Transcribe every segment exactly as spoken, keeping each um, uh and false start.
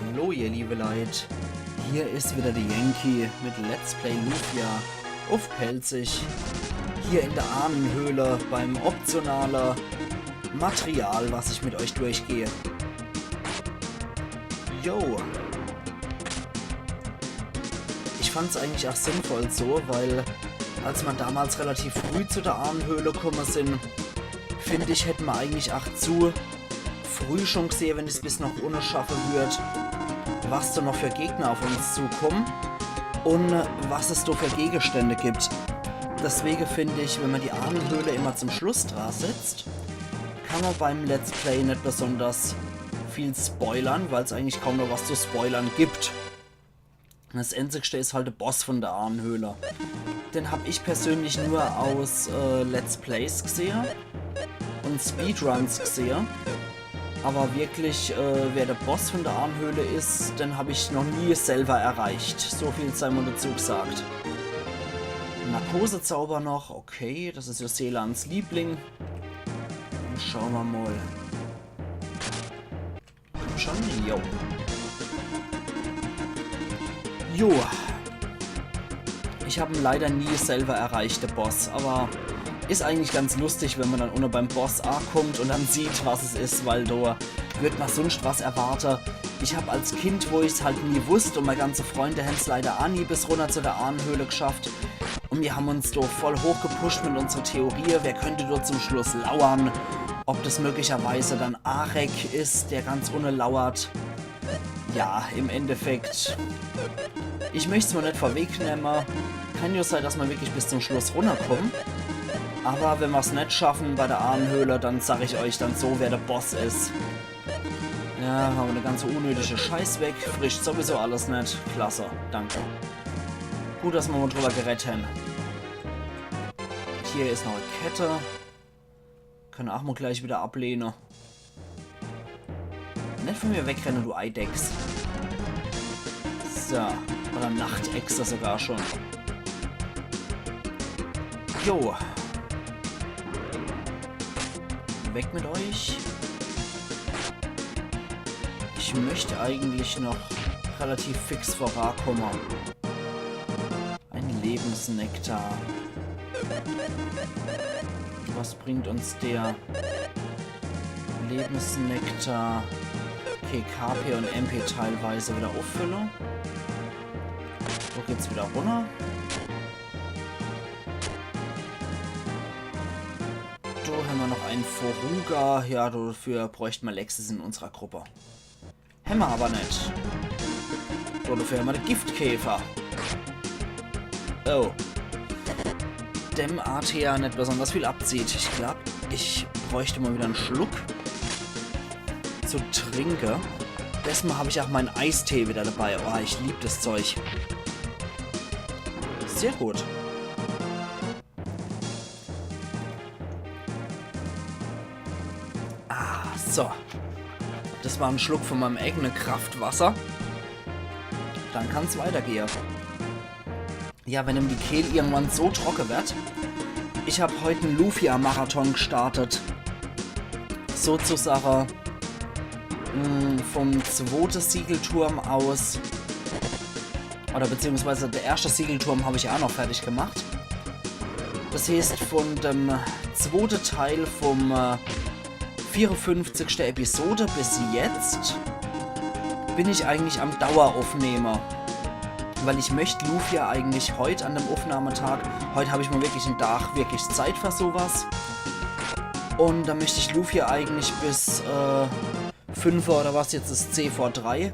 Hallo ihr liebe Leit, hier is wieder de Yankee mit Let's Play Lufia uff Pälzisch. Hier in de Ahnenhöhle beim optionale Material, was ich mit euch durchgeh. Jo. Ich fand's eigentlich ach sinnvoll so, weil als ma damals relativ früh zu de Ahnenhöhle kumme sin, find ich, hätt ma eigentlich ach zu früh schon gsehe, wenn ich's bis noch unne schaffe würd, was do noch für Gegner uff uns zukumme un was es do für Gegenstände gibt. Deswege find ich, wenn ma die Ahnenhöhle immer zum Schluss dra setzt, kann ma beim Let's Play net besonders viel spoilern, weil's eigentlich kaum noch was zu spoilern gibt. Das Einzigste is halt de Boss von de Ahnenhöhle. Den hab ich persönlich nur aus äh, Let's Plays gsehe un Speedruns gsehe. Aber wirklich, äh, wer de Boss von de Ahnenhöhle is, den hab ich noch nie selber erreicht. So viel sei mol dazu gesagt. Narkosezauber noch, okay, das is ja Selans Liebling. Dann schaue ma mol. Schon? Jo. Jo. Ich hab en leider nie selber erreicht, de Boss, aber is eigentlich ganz lustig, wenn ma dann unne beim Boss akummt un dann sieht, was es is, weil do würd ma sunscht was erwarte. Ich hab als Kind, wo ich's halt nie wusst un mei ganze Freunde hän's leider ach nie bis runner zu de Ahnenhöhle gschafft, un mir ham uns do voll hochgepusht mit unsere Theorie, wer könnt do zum Schluss lauern, ob das möglicherweise dann Arek is, der ganz unne lauert. Ja, im Endeffekt. Ich möcht's mol net vorwegnemme. Kann ja sei, dass ma wirklich bis zum Schluss runnerkumme. Aber wenn ma's net schaffe bei de Ahnenhöhle, dann sag ich euch dann so, wer de Boss is. Ja, awwer de ganze unnötige Scheiß weg. Frisst sowieso alles net. Klasse, danke. Gut, dass ma mol drüber geredt hänn. Hier is noch e Kette. Kenne ach mol gleich wieder ablehne. Net von mir wegrenne, du Eidechs. So, oder Nachtechse sogar schon. Jo. Weg mit euch. Ich möcht eigentlich noch relativ fix vorankumme. Ein Lebensnektar. Was bringt uns der? Lebensnektar. Okay, K P un M P teilweise wieder uffülle. Wo geht's wieder runner? Do hämmer noch en Foruga. Ja, dafür bräucht ma Lexis in unserer Gruppe. Hämmer awwer net. Dafür hämmer de Giftkäfer. Oh. Dem Artea net besonders viel abzieht. Ich glaub, ich bräucht mol wieder en Schluck zu trinke. Desmol hab ich ach mein Eistee wieder dabei. Oh, ich lieb das Zeug. Sehr gut. Ah, so. Das war en Schluck von meinem eigene Kraftwasser. Dann kann's weitergehe. Ja, wenn em die Kehl irgendwann so trocke werd. Ich hab heut en Lufia-Marathon gestartet. Sozusache, mm, vom zwote Siegelturm aus. Oder beziehungsweise der erschte Siegelturm hab ich ja ach noch fertig gemacht. Das heeßt, von dem zwote Teil vom, äh, vierundfünfzigschte Episode bis jetzt bin ich eigentlich am Daueraufnehme. Weil ich möcht Lufia eigentlich heut an dem Aufnahmetag, heut hab ich mol wirklich en Tag wirklich Zeit für sowas. Un dann möcht ich Lufia eigentlich bis, äh, fünfe oder was, jetzt is zeh vor drei.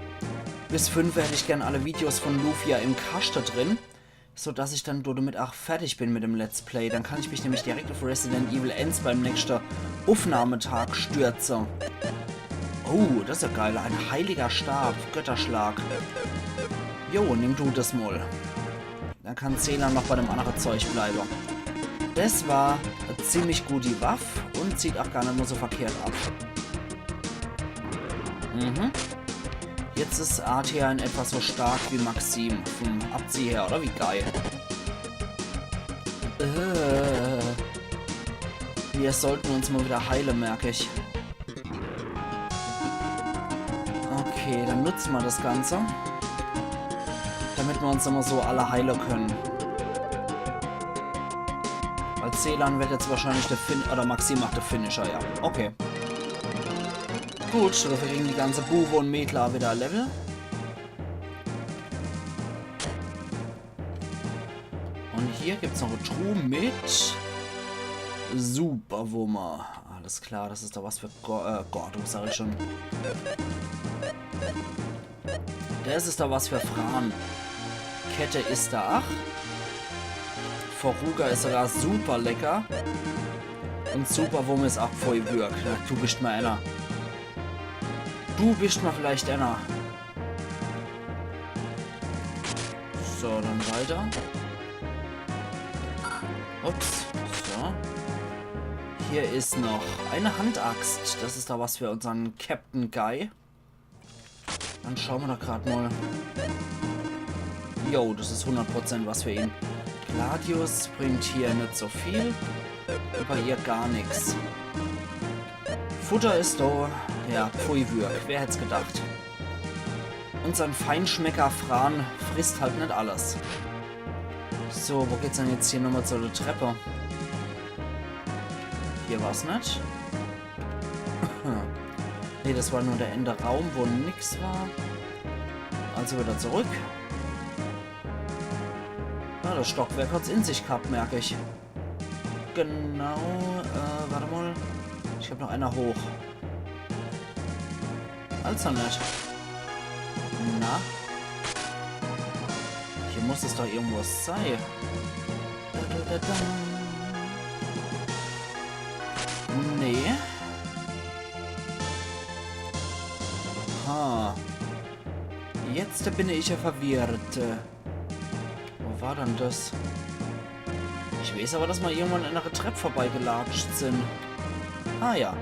Bis fünfe hätt ich gern alle Videos von Lufia im Kaschte drin, so dass ich dann domit ach fertig bin mit dem Let's Play. Dann kann ich mich nämlich direkt auf Resident Evil eens beim nächste Aufnahmetag stürze. Oh, das is ja geil. Ein heiliger Stab, Götterschlag. Jo, nimm du das mol. Dann kann Selan noch bei dem annere Zeug bleibe. Das war e ziemlich gudi Waff un zieht ach gar net mol so verkehrt ab. Mhm. Jetzt is Artea in etwa so stark wie Maxim vom Abzieh her, oder wie geil? Äh, wir sollten uns mol wieder heile, merk ich. Okay. Okay, dann nutze mer das Ganze, damit mer uns immer so alle heile könne. Weil Selan wird jetzt wahrscheinlich de Fin-, oder Maxim macht de Finisher, ja. Okay. Gut, dafür kriegen die ganze Buwe und Mädler wieder Level. Und hier gibt's noch e Truh mit Superwummer. Alles klar, das is doch was für Go äh, Gordo, sag ich schon. Das is doch was für Fran. Kette is da ach. Foruga is sogar super lecker. Und Superwummer is ach voll Würg. Na, du bist mal einer. Du bist mal vielleicht einer. So, dann weiter. Ups, so. Hier is noch eine Handaxt. Das is doch was für unsern Captain Guy. Dann schaue mer doch grad mal. Jo, das is hundert Prozent was für ihn. Gladius bringt hier net so viel. Über ihr gar nix. Futter is da. Ja, pfui Würg. Wer hätt's gedacht? Unsern Feinschmecker Fran frisst halt net alles. So, wo geht's denn jetzt hier nochmal zu der Treppe? Hier war's net. Nee, das war nur der Ende Raum, wo nix war. Also wieder zurück. Ah, das Stockwerk hat's in sich gehabt, merk ich. Genau, äh, warte mal. Ich hab noch einer hoch. Also net. Na? Hier muss es doch irgendwo sei. Da, da, da, da. Nee. Ha. Jetzt bin ich ja verwirrt. Wo war dann das? Ich weiß aber, dass mer irgendwann an einer Trepp vorbeigelatscht sin. Ah ja,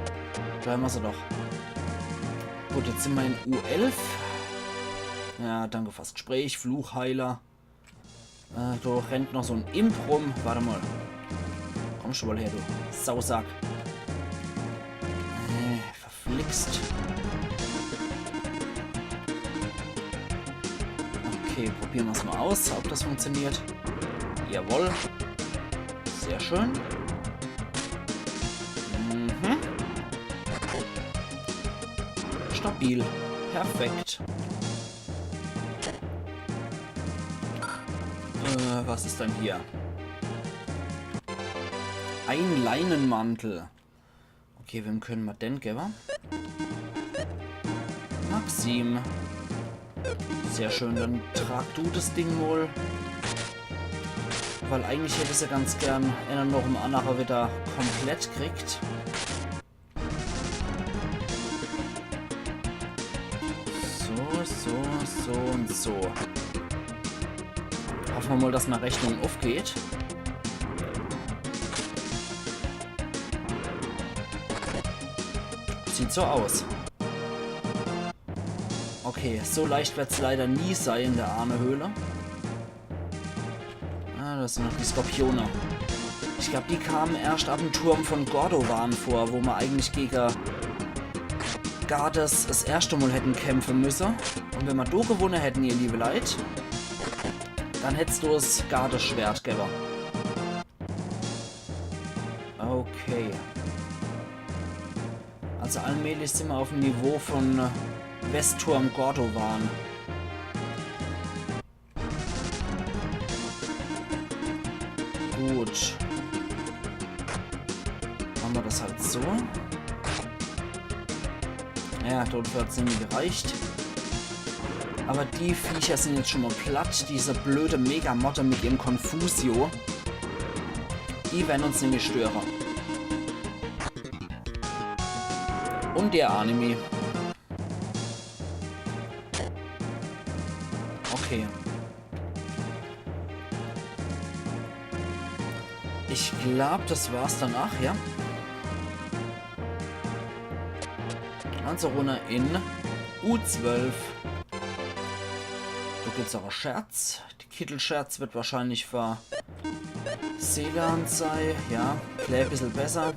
da hämmer se doch. Gut, jetzt sin mer in U elf. Ja, danke fürs Gespräch, Fluchheiler. Äh, da rennt noch so en Imp rum. Warte mal. Komm schon mal her, du Sausack. Äh, verflixt. Okay, probiere mer's mal aus, ob das funktioniert. Jawohl. Sehr schön. Mhm. Stabil. Perfekt. Äh, was is denn hier? Ein Leinenmantel. Okay, wem könne mer den gewwe? Maxim. Sehr schön, dann trag du das Ding mal. Weil eigentlich hätt ich's ja ganz gern, wenn er noch em annere wieder komplett kriegt. So, so, so und so. Hoffe mer mal, dass mei Rechnung aufgeht. Sieht so aus. Okay, so leicht wird's leider nie sei in der Ahnehöhle. Ah, das sin noch die Skorpione. Ich glaub, die kamen erscht ab em Turm von Gordovan vor, wo mer eigentlich gege Gades das erschte Mal hätten kämpfe müsse. Und wenn mer do gewunne hätten, ihr liebe Leit, dann hätt's das Gades-Schwert gewwe. Okay. Also allmählich sin mer auf em Niveau von, äh, Westturm Gordovan. Gut. Mache mer das halt so. Ja, dort hat's nämlich gereicht. Aber die Viecher sin jetzt schon mal platt. Diese blöde Megamotte mit ihrem Confusio. Die werden uns nämlich störe. Und der Anime. Okay. Ich glaub, das war's danach, ja. Also runner in U zwölf. Do gibt's auch en Scherz. Die Kittelscherz wird wahrscheinlich für Selan sei. Ja, klää bissel besser.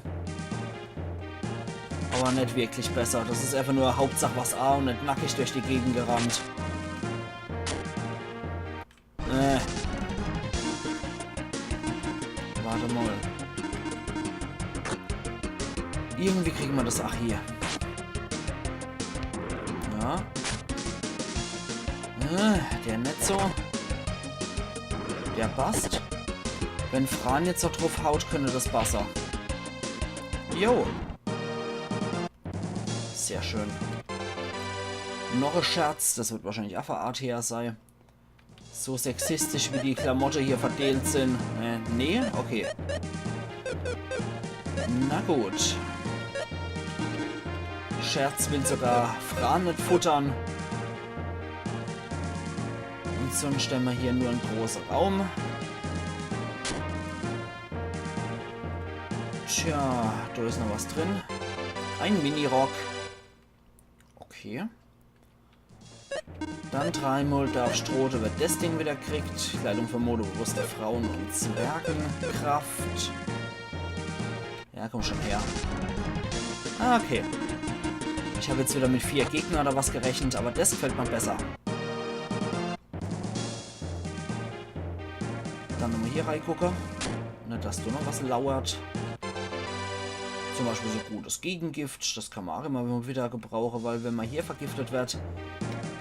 Aber war net wirklich besser. Das is einfach nur Hauptsach was a un net nackig durch die Gegend gerannt. Äh. Wart mol. Irgendwie kriege mer das ach hie. Ja. Äh, der net so. Der passt. Wenn Fran jetzt do druff haut, könnt das besser. Jo. Sehr schön. Noch e Scherz, das wird wahrscheinlich ach fer Artea sei. So sexistisch wie die Klamotte hier verdeelt sin. Äh, nee? Okay. Na gut. Scherz will sogar Fran net futtern. Un sonst hämmer hier nur en große Raum. Tja, do is noch was drin. Ein Minirock. Okay. Dann dreimol darfscht rode, wer des Ding wieder kriegt. Kleidung für modebewusste Frauen und Zwergenkraft. Ja, komm schon her. Ah, okay. Ich hab jetzt wieder mit vier Gegner oder was gerechnet, aber des gefällt mir besser. Dann nochmal hier reigucke. Net, dass do noch was lauert. Zum Beispiel so gutes Gegengift, das kann man auch immer wieder gebrauchen, weil wenn man hier vergiftet wird,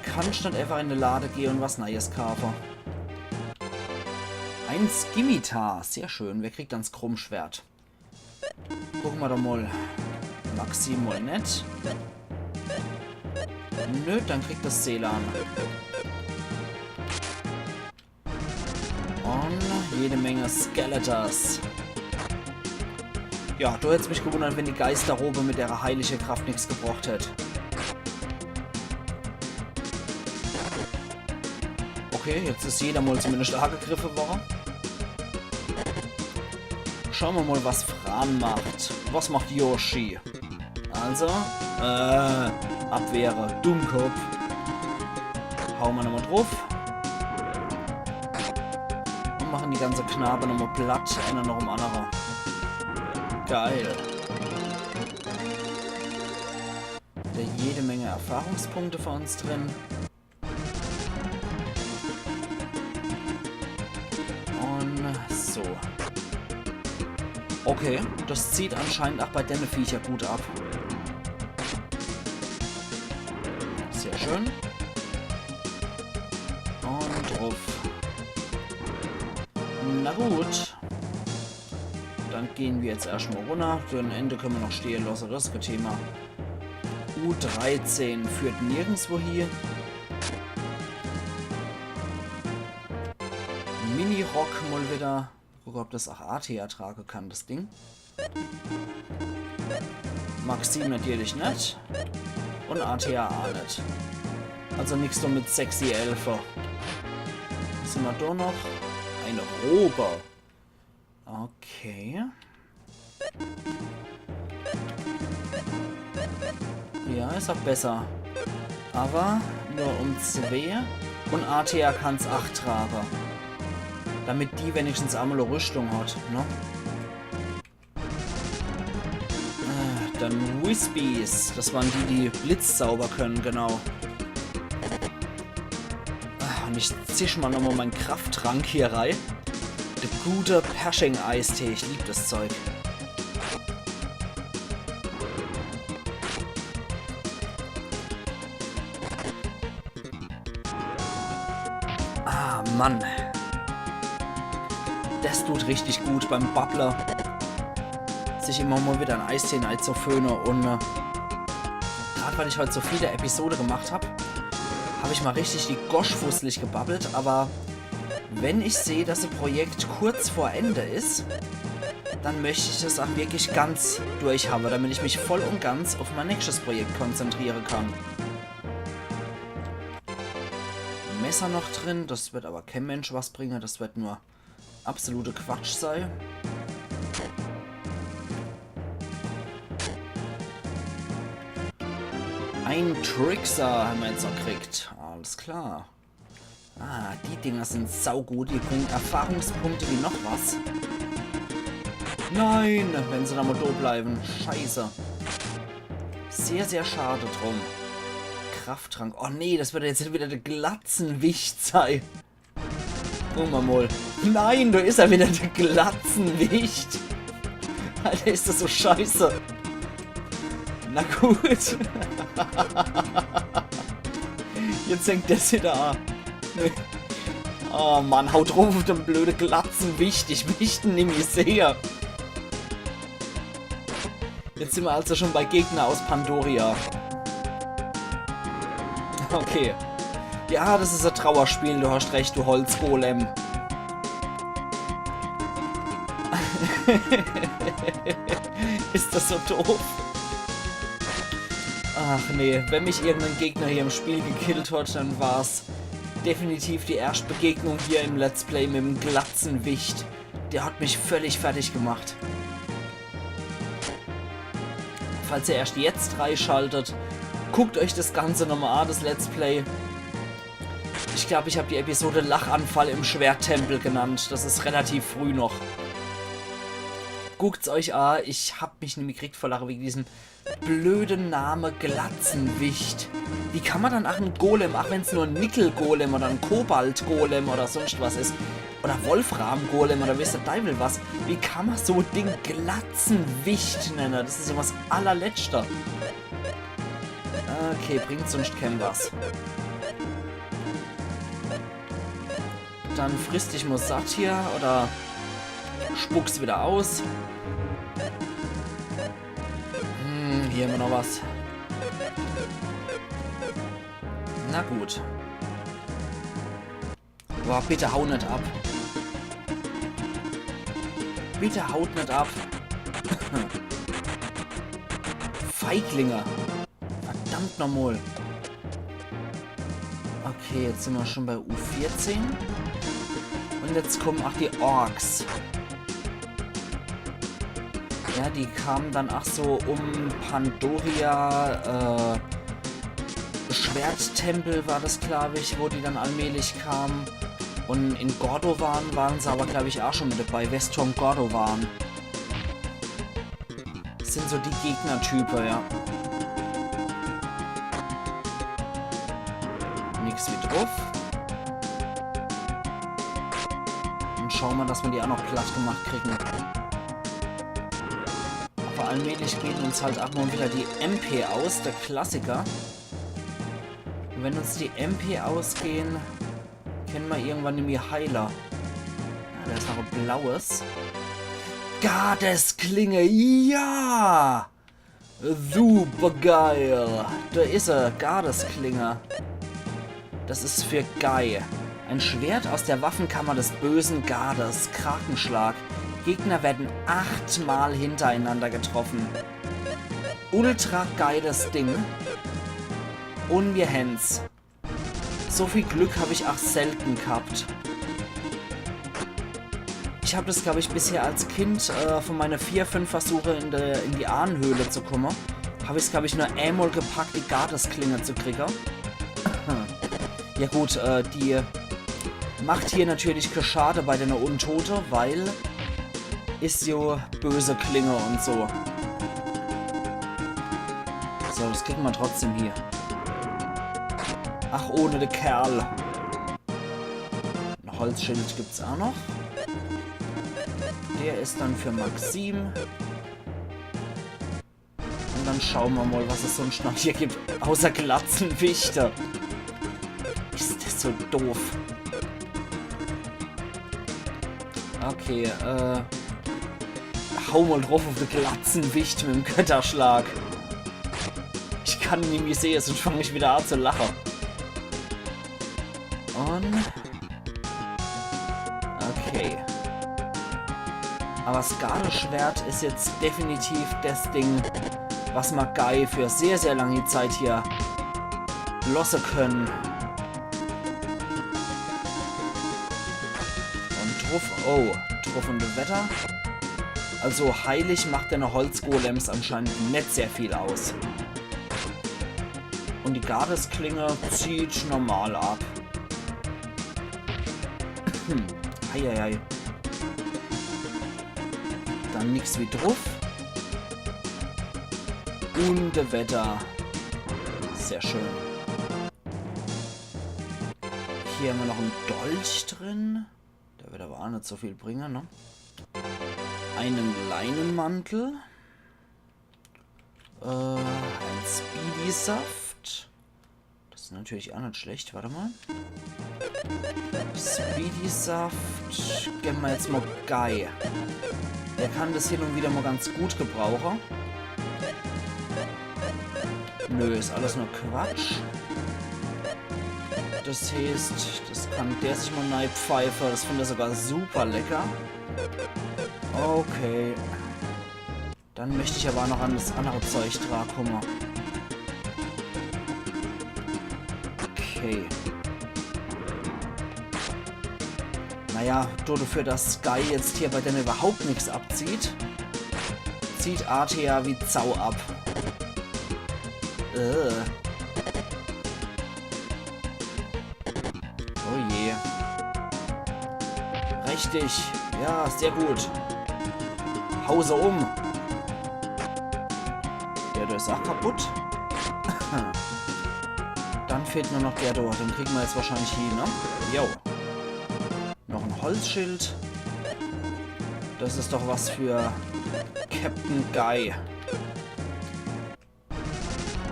kannst du net einfach in den Lade gehen und was Neues kaufen. Ein Skimitar, sehr schön. Wer kriegt dann das Krummschwert? Gucken wir doch mal. Maxim wohl net. Nö, dann kriegt das Selan. Und jede Menge Skeletors. Ja, do hätt's mich gewundert, wenn die Geisterrobe mit ihrer heilige Kraft nix gebracht hätt. Okay, jetzt is jeder mal zumindest angegriffen worden. Schauen wir mal, was Fran macht. Was macht Yoshi? Also, äh, abwehre, Dummkopf. Hauen wir nochmal drauf. Und machen die ganze Knabe nochmal platt, einer noch dem anderen. Geil. Da jede Menge Erfahrungspunkte für uns drin. Und so. Okay, das zieht anscheinend auch bei denne Viecher gut ab. Sehr schön. Und drauf. Na gut. Dann gehen wir jetzt erstmal runter. Für ein Ende können wir noch stehen lassen, das is kein Thema. U dreizehn führt nirgendwo hin. Minirock mal wieder. Gucke, ob das auch Artea tragen kann, das Ding. Maxim natürlich net. Und Artea auch net. Also nix so mit sexy Elfe. Was hämmer do noch? Eine Robe. Okay. Ja, is auch besser. Aber nur um zwei. Und Artea kann's acht tragen. Damit die wenigstens einmal e Rüstung hat, ne? Äh, dann Wispies. Das waren die, die Blitzzauber können, genau. Ah, und ich zisch mal nochmal meinen Krafttrank hier rein. Der gute Pershing-Eistee, ich lieb das Zeug. Ah, Mann. Das tut richtig gut beim Babbler. Sich immer mal wieder en Eistee einzuföhne und, äh, grad weil ich heut so viele Episode gemacht hab, hab ich mal richtig die Gosch fusselig gebabbelt, aber wenn ich seh, dass e Projekt kurz vor Ende is, dann möcht ich das auch wirklich ganz durch habe, damit ich mich voll und ganz auf mein nächstes Projekt konzentriere kann. Messer noch drin, das wird aber kein Mensch was bringe, das wird nur absolute Quatsch sei. Ein Trickser hämmer jetzt noch gekriegt. Alles klar. Ah, die Dinger sind saugut. Die bringen Erfahrungspunkte wie noch was. Nein, wenn se da mal do bleiben. Scheiße. Sehr, sehr schade drum. Krafttrank. Oh nee, das wird jetzt wieder de Glatzenwicht sei. Gucke mer mol. Nein, do is er wieder, de Glatzenwicht. Alter, is das so scheiße. Na gut. Jetzt fängt das wieder an. Oh Mann, haut druff uff de blöde Glatzenwicht. Ich will den nimmi sehe. Jetzt sin mer also schon bei Gegner aus Pandoria. Okay. Ja, das is e Trauerspiel, du hast recht, du Holzgolem. Is das so doof? Ach nee, wenn mich irgend e Gegner hier im Spiel gekillt hat, dann war's definitiv die erscht Begegnung hier im Let's Play mit em Glatzenwicht. Der hat mich völlig fertig gemacht. Falls ihr erscht jetzt freischaltet, guckt euch das Ganze nochmal an, das Let's Play. Ich glaub, ich hab die Episode Lachanfall im Schwerttempel genannt. Das is relativ früh noch. Guckt's euch an, ich hab mich nimmi gekriegt vor Lache wegen diesem blöde Name Glatzenwicht. Wie kann mer dann ach en Golem, ach wenn's nur en Nickel-Golem oder en Kobalt-Golem oder sonst was is, oder Wolfram-Golem oder weeß de Deiwel was, wie kann mer so e Ding Glatzenwicht nenne? Das is ja was allerletzter. Okay, bringt sonst keem was. Dann friss dich mol satt hier oder spuck's wieder aus. Hm, hier hämmer noch was. Na gut. Boah, bitte hau net ab. Bitte haut net ab. Feiglinge. Verdammt nochmol. Okay, jetzt sin mer schon bei U vierzehn. Und jetzt kommen ach die Orks. Ja, die kamen dann ach so um Pandoria, äh, Schwerttempel war das, glaub ich, wo die dann allmählich kamen. Und in Gordovan waren se aber, glaub ich, ach schon mit dabei. Westturm Gordovan. Das sin so die Gegnertype, ja. Nix wie druff. Und schaue mer, dass mer die ach noch platt gemacht kriegen. Aber allmählich gehen uns halt ach mol wieder die M P aus, der Klassiker. Und wenn uns die M P ausgehen, kenne mer irgendwann nimmi heile. Ja, da is noch e blaues. Gades Klinge, ja! Super geil! Da is er, Gades Klinge. Das is für Guy. Ein Schwert aus der Waffenkammer des bösen Gades. Krakenschlag. Gegner werden achtmal hintereinander getroffen. Ultra geiles Ding. Und mir hän's. So viel Glück hab ich ach selten gehabt. Ich hab das, glaub ich, bisher als Kind, äh, von meine vier, fünf Versuche in, der, in die Ahnenhöhle zu kommen, hab ich's, glaub ich, nur emol gepackt, die Gades Klinge zu kriegen. Ja gut, äh, die macht hier natürlich kä Schade bei dene Untote, weil is jo böse Klinge und so. So, das kriegen mer trotzdem hier. Ach, ohne de Kerl. En Holzschild gibt's ach noch. Der is dann für Maxim. Und dann schaue mer mol, was es sonst noch hier gibt. Außer Glatzenwichter. Is das so doof. Okay, äh. Hau mol druff uff de Glatzenwicht mit em Götterschlag. Ich kann nimmi sehe, sonst fang ich wieder an zu lache. Und Okay. Aber 's Gades Schwert is jetzt definitiv das Ding, was mer Guy für sehr, sehr lange Zeit hier losse können. Und druff, oh, druff und Wetter. Also heilig macht dene Holzgolems anscheinend net sehr viel aus. Und die Gades Klinge zieht normal ab. Hm. Eieiei. Dann nix wie druff. Unwetter. Sehr schön. Hier hämmer noch en Dolch drin. Der werd awwer aa net so viel bringe, ne? Einen Leinenmantel. Äh, ein Speedy-Saft. Das is natürlich aa net schlecht. Wart emol. Speedy-Saft. Gewwe mer jetzt mol Guy. Der kann das hin un widder mol ganz gut gebrauche. Nö, is alles nur Quatsch. Das heeßt, das kann der sich mol neipfeife. Das findt er sogar super lecker. Okay. Dann möcht ich awwer aa noch an das annere Zeug dra kumme. Okay. Naja, do dafür, dass Guy jetzt hier bei denne iwwerhaupt nix abzieht, zieht Artea wie Sau ab. Äh. Oh je. Richtig. Ja, sehr gut. Hau se um. Der do is aa kaputt. Dann fehlt nur noch der do. Den kriege mer jetzt wahrscheinlich hie, ne? Jo. Noch en Holzschild. Das is doch was für Captain Guy.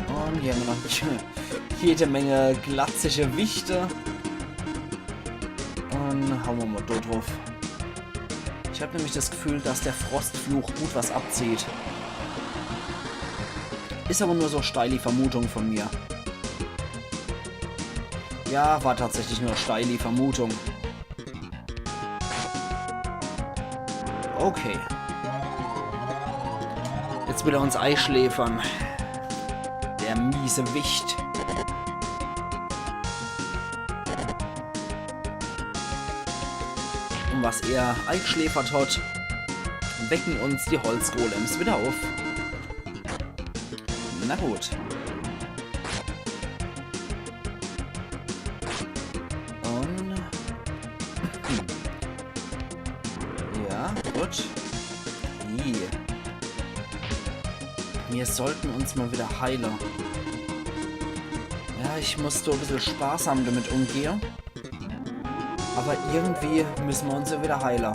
Un hier hämmer noch jede Menge glatzige Wichte. Un haue mer mol do druff. Ich hab nämlich das Gefühl, dass der Frostfluch gut was abzieht. Is awwer nur so steili Vermutung von mir. Ja, war tatsächlich nur steili Vermutung. Okay. Jetzt will er uns eischläfere. Der miese Wicht. Un was er eigeschläfert hat, wecke uns die Holzgolems widder uff. Na gut. Un... Ja, gut. Ih. Mir sollte uns mol widder heile. Ja, ich muss do e bissel sparsam damit umgehe. Awwer irgendwie müsse mer uns jo widder heile.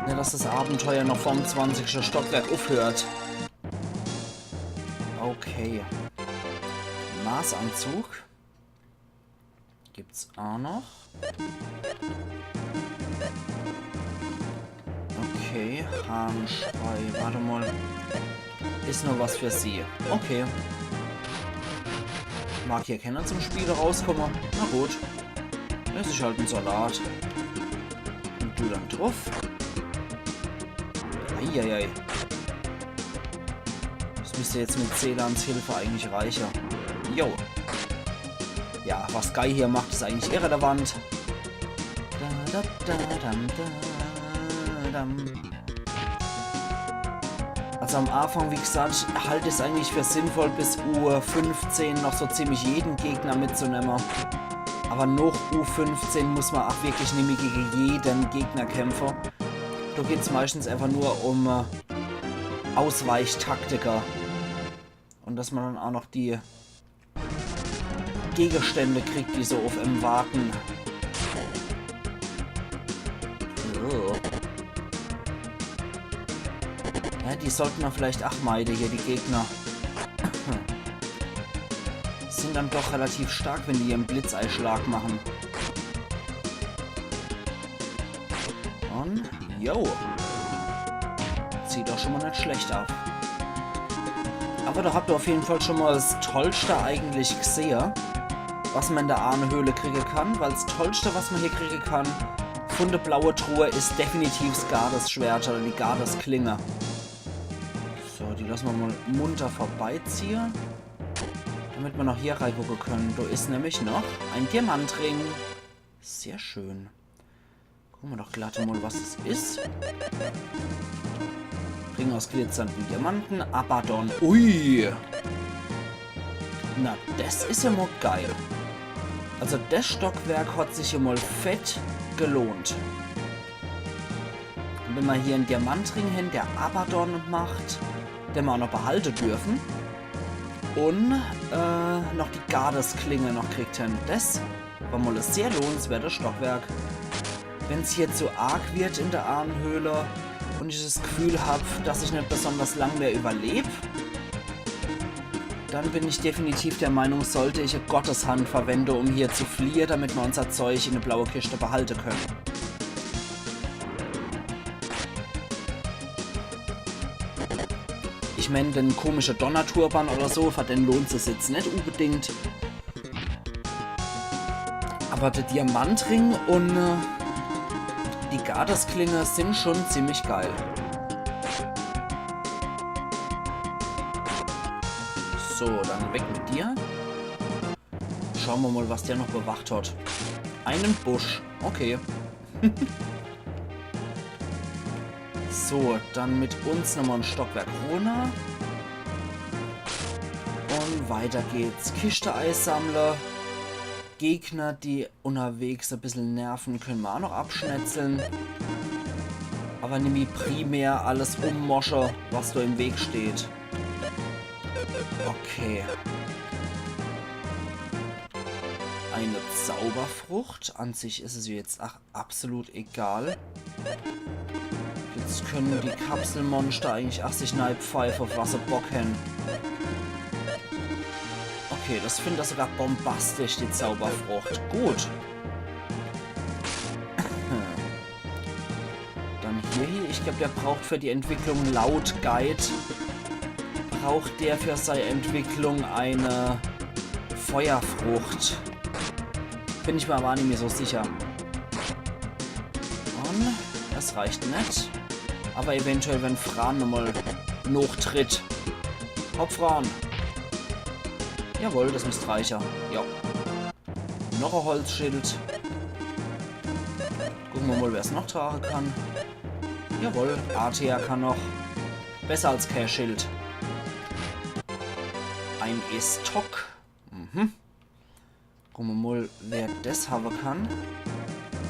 Net, dass das Abenteuer noch vorm zwanzigschte Stockwerk uffhört. Okay. Maßanzug. Gibt's aa noch. Okay, Hahnschrei, wart emol. Is nur was für sie. Okay. Mag hier kenner zum Spiele rauskomme. Na gut. Es is halt en Salat. Un du dann druff. Eieiei. Das müsst jetzt mit Selans Hilfe eigentlich reiche. Jo. Ja, was Guy hier macht, is eigentlich irrelevant. Da, da, da, dam, da, dam. Also am Anfang, wie gesagt, halt ich's eigentlich für sinnvoll, bis U fünfzehn noch so ziemlich jeden Gegner mitzunemme. Awwer noch U fünfzehn muss mer aa wirklich nimmi gege jeden Gegner kämpfe. Do geht's meistens einfach nur um, äh, Ausweichtaktike. Un dass mer dann aa noch die Gegenstände kriegt, die so uff em warte. So. Ja, die sollte mer vielleicht aa meide hier, die Gegner. Sin dann doch relativ stark, wenn die en Blitzeischlag mache. Un, jo. Sieht doch schun mol net schlecht aus. Awwer do habt er uff jeden Fall schun mol das Tollschte eigentlich gsehe, was mer in de Ahnenhöhle kriege kann, weil das Tollschte, was mer hier kriege kann, vun de blaue Truhe, is definitiv das Gades-Schwert oder die Gades-Klinge. So, die losse mer mol munter vorbeiziehe, damit mer noch hier reigucke kenne. Do is nämlich noch en Diamantring. Sehr schön. Gucke mer doch glatt mol, was es is. Ring aus glitzernden Diamanten. Abaddon. Ui. Na, des is jo mol geil. Also des Stockwerk hat sich jo mol fett gelohnt. Wenn ma hier en Diamantring hen, der Abaddon macht, den ma ach noch behalte dürfen. Un, äh, noch die Gades-Klinge noch kriegt hen. Des war mol e sehr lohnenswertes Stockwerk. Wenn's hier zu arg wird in der Ahnenhöhle un ich das Gefühl hab, dass ich net besonders lang mehr überleb, dann bin ich definitiv der Meinung, sollte ich e Gotteshand verwende, um hier zu fliehe, damit ma unser Zeug in de blaue Kischte behalte können. Ich mein, den komische Donnerturban oder so, für den lohnt es jetzt net unbedingt. Aber der Diamantring un, äh, die Gades-Klinge sind schon ziemlich geil. So, dann weg mit dir. Schaue ma mol, was der noch bewacht hat. Einen Busch. Okay. So, dann mit uns nochmol e Stockwerk runner. Un weiter geht's. Kischte eisammle. Gegner, die unterwegs e bissel nerven, können ma ach noch abschnetzle. Aber nimmi primär alles ummosche, was do im Weg steht. Okay. Eine Zauberfrucht. An sich is es jetzt, ach, absolut egal. Jetzt können die Kapselmonster eigentlich ach sich neipfeife, auf was se Bock hen. Okay, das findet er sogar bombastisch, die Zauberfrucht. Gut. Dann hier, hier. Ich glaub, der braucht für die Entwicklung laut Guide, braucht der für seine Entwicklung eine Feuerfrucht. Bin ich mir aber nimmi so sicher. Un das reicht net. Aber eventuell, wenn Fran nochmol nochtritt. Hopp, Fran. Jawohl, das misst reiche. Ja. Noch e Holzschild. Gucke ma mol, wer's noch trage kann. Jawohl, Artea kann noch. Besser als kä Schild. Ein Estoc. Mhm. Gucke ma mol, wer das habe kann.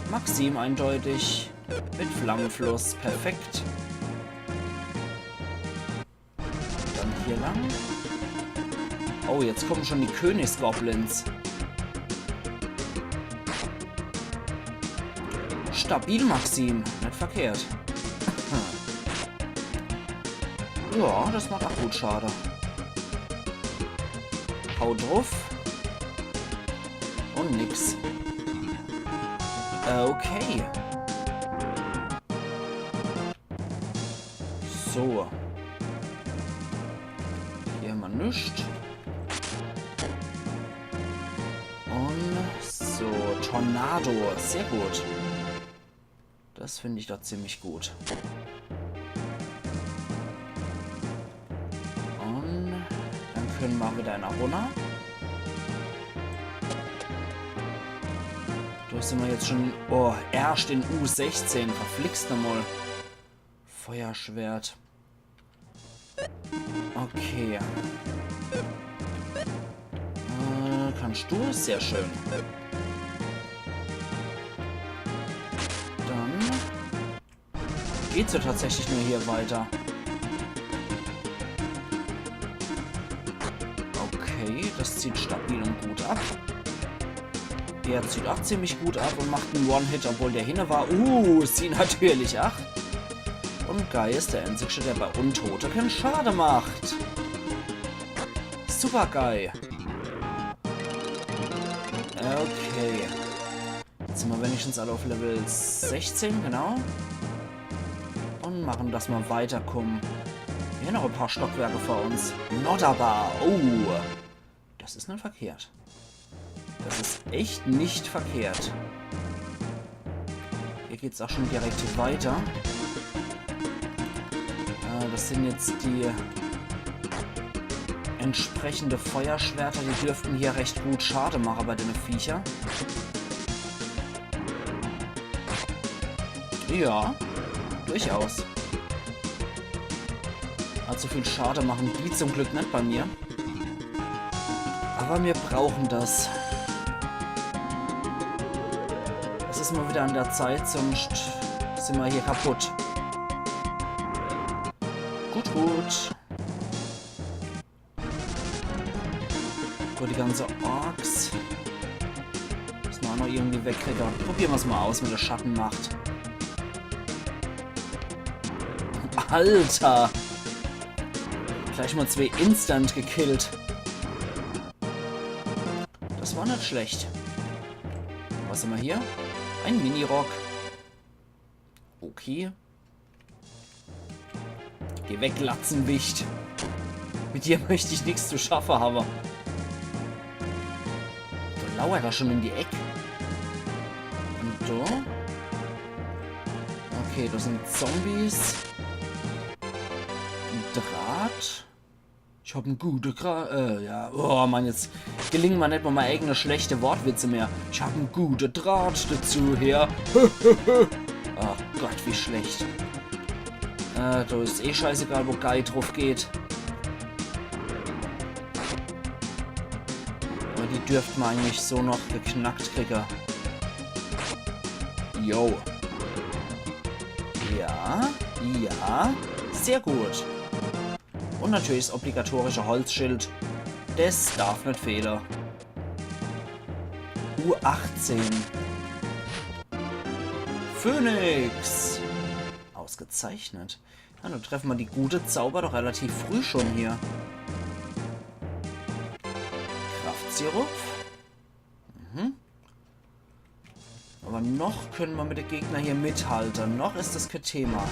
Maxim eindeutig. Mit Flammefluss. Perfekt. Dann hier lang. Oh, jetzt kommen schon die Königsgoblins. Stabil, Maxim. Net verkehrt. Ja, das macht ach gut Schade. Hau druff. Un nix. Äh, okay. So. Hier hämmer nix. Un so, Tornado. Sehr gut. Das find ich doch ziemlich gut. Un dann können ma wieder einer runner. Do sind ma jetzt schon, oh, erscht in U sechzehn. Verflixt nochmol. Feuerschwert. Okay. Äh, kannst du? Sehr schön. Dann geht's ja tatsächlich nur hier weiter. Okay, das zieht stabil und gut ab. Der zieht ach ziemlich gut ab und macht en One-Hit, obwohl der hinne war. Uh, sie natürlich ach. Und Guy is der Einzigste, der bei Untote kein Schade macht. Super Guy. Okay. Jetzt sind ma wenigstens alle auf Level sechzehn, genau. Und machen, dass ma weiterkommen. Hier noch e paar Stockwerke vor uns. Nodderbar. Oh. Das is net verkehrt. Das is echt net verkehrt. Hier geht's ach schon direkt weiter. Äh, das sind jetzt die entsprechende Feuerschwerter. Die dürften hier recht gut Schade mache bei dene Viecher. Ja, durchaus. Allzu viel Schade machen die zum Glück net bei mir. Aber mir brauchen das. Es is mal wieder an der Zeit, sonst sind ma hier kaputt. Gut. Gut, die ganze Orks. Müsse mer aa noch irgendwie wegkriege. Probiere mer's mol aus mit de Schattenmacht. Alter! Gleich mol zwee instant gekillt. Des war net schlecht. Was hämmer hier? E Minirock. Okay. Geh weg, Glatzenwicht. Mit dir möcht ich nix zu schaffe hawwe. Do lauert er schun in die Eck. Un do? Okay, des sin Zombies. E Draht. Ich hab e gute Gra-, äh, ja. Oh Mann, jetzt gelinge mer net mol mei eigene schlechte Wortwitze mehr. Ich hab e gute Draht dazu her. Ach Gott, wie schlecht. Äh, do is eh scheißegal, wo Guy druff geht. Awwer die dürfte mer eigentlich so noch geknackt kriege. Jo. Ja, ja. Sehr gut. Un natürlich des obligatorische Holzschild. Des darf net fehle. U achtzehn. Phönix. Ausgezeichnet. Ja, dann treffe mer die gute Zauber doch relativ früh schun hier. Kraftsirup. Mhm. Awwer noch kenne mer mit de Gegner hier mithalte. Noch is des kee Thema.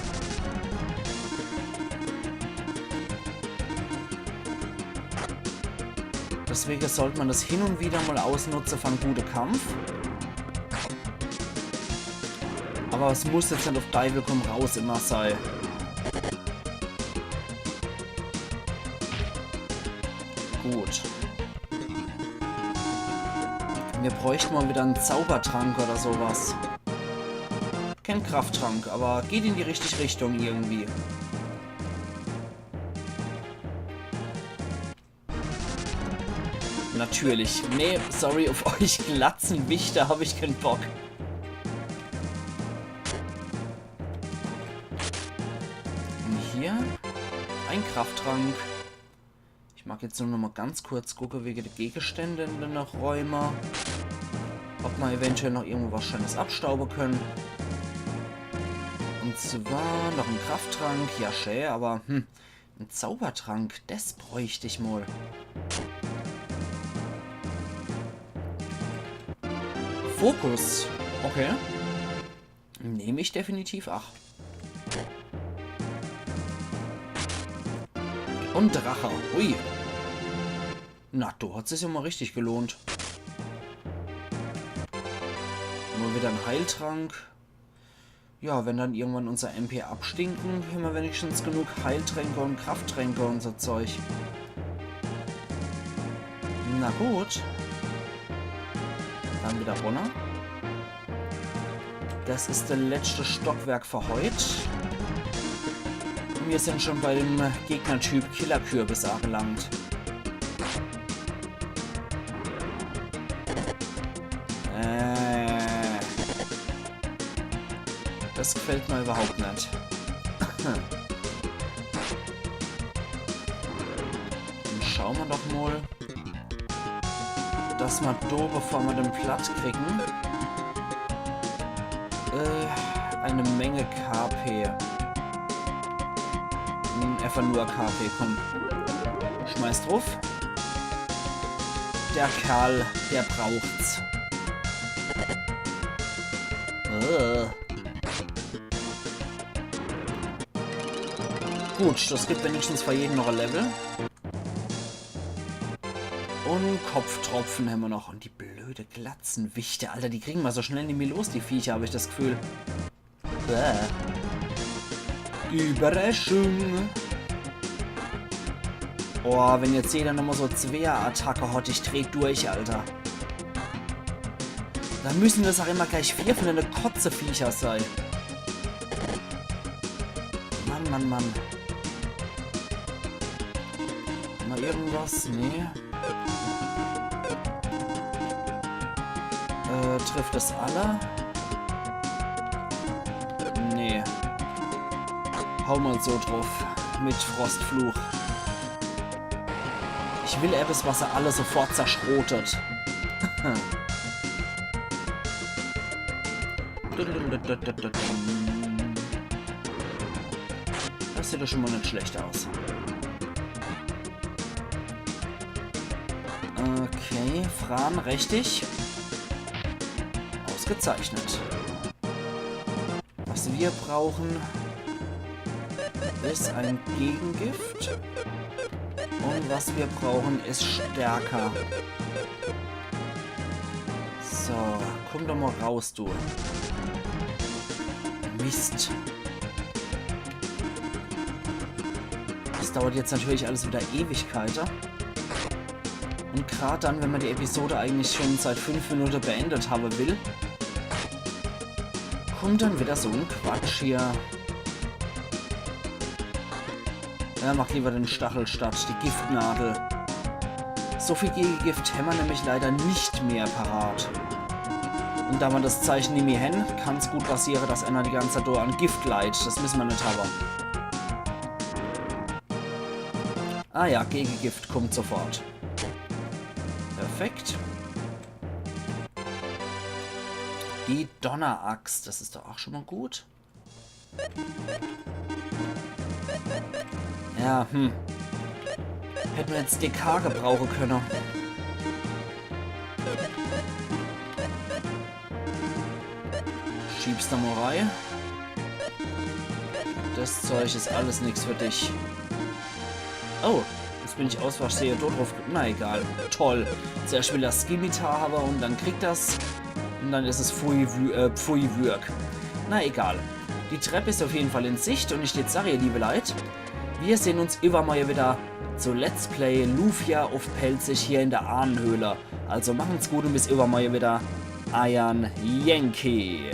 Deswege sollt mer des hin un widder mol ausnutze fer en gute Kampf. Awwer es muss jetzt net uff Deiwel komm raus immer sei. Gut. Mir bräuchte mol widder en Zaubertrank oder so was. Kee Krafttrank, awwer geht in die richtige Richtung irgendwie. Natürlich. Nee, sorry, uff euch Glatzenwichte hab ich kee Bock. Un hier? E Krafttrank. Ich mag jetzt nur noch mol ganz kurz gucke wege de Gegenstände in de Räume. Ob mer eventuell noch irgendwo was Scheenes abstaube kenne. Un zwar noch en Krafttrank. Ja, schee, awwer, hm, en Zaubertrank, des bräucht ich mol. Fokus. Okay. Nemm ich definitiv. Ach. Un Drache. Ui. Na, do hat sich's ja mol richtig gelohnt. Mol widder en Heiltrank. Ja, wenn dann irgendwann unser M P abstinke, hämmer wenigstens genug Heiltränke un Krafttränke un so Zeug. Na gut. Dann widder runner. Des is des letschte Stockwerk fer heut. Mir sin schun bei dem Gegnertyp Killerkürbis aagelangt. Äh. Des gefällt mer iwwerhaupt net. Dann schaue mer doch mol, dass mer do, bevor mer den platt kriegen, äh, e Menge K P. Hm, eefach nur K P, komm. Schmeiß druff. Der Kerl, der braucht's. Äh. Gut, des gibt wenigstens fer jeden noch e Level. Un Kopftropfe hämmer noch. Un die blöde Glatzenwichte, Alter, die kriegen mer so schnell nimmi los, die Viecher, hab ich des Gefühl. Bäh. Überraschung. Boah, wenn jetzt jeder nochmol so Zweier-Attacke hat, ich dreh durch, Alter. Do müssen des aa immer gleich vier vun dene Kotzeviecher sei. Mann, Mann, Mann. Noch irgendwas? Nee. Äh, trifft des alle? Nee. Hau mol so druff. mit Frostfluch. Ich will etwas, was se alle sofort zerschrotet. Das sieht doch schon mal nicht schlecht aus. Okay, Fran, richtig. Ausgezeichnet. Was wir brauchen, ist ein Gegengift. Und was wir brauchen, ist stärker. So, komm doch mal raus, du. Mist. Das dauert jetzt natürlich alles wieder Ewigkeiten. Und grad dann, wenn man die Episode eigentlich schon seit fünf Minuten beendet haben will, kommt dann wieder so ein Quatsch hier. Ja, mach lieber den Stachel statt die Giftnadel. So viel Gegengift hämmer nämlich leider nicht mehr parat. Und da mer das Zeichen nimmi hän, kann's gut passieren, dass einer die ganze Zeit do an Gift leidt. Das müssen wir nicht haben. Ah ja, Gegengift kommt sofort. Perfekt. Die Donneraxt, das ist doch auch schon mal gut. Ja, hm. Hätten wir jetzt D K gebrauchen können. Schieb's da mal rein. Das Zeug ist alles nix für dich. Oh, jetzt bin ich aus Versehen dort drauf. Na egal. Toll. Zuerst will das Skimitar haben und dann kriegt das. Und dann ist es Pfui, Wü- äh, Pfui Würg. Na egal. Die Treppe ist auf jeden Fall in Sicht und ich jetzt sag ihr, liebe Leit, wir sehen uns übermorgen wieder zu Let's Play Lufia auf Pälzisch hier in der Ahnenhöhle. Also machen's gut und bis übermorgen wieder. Eiern Yankee.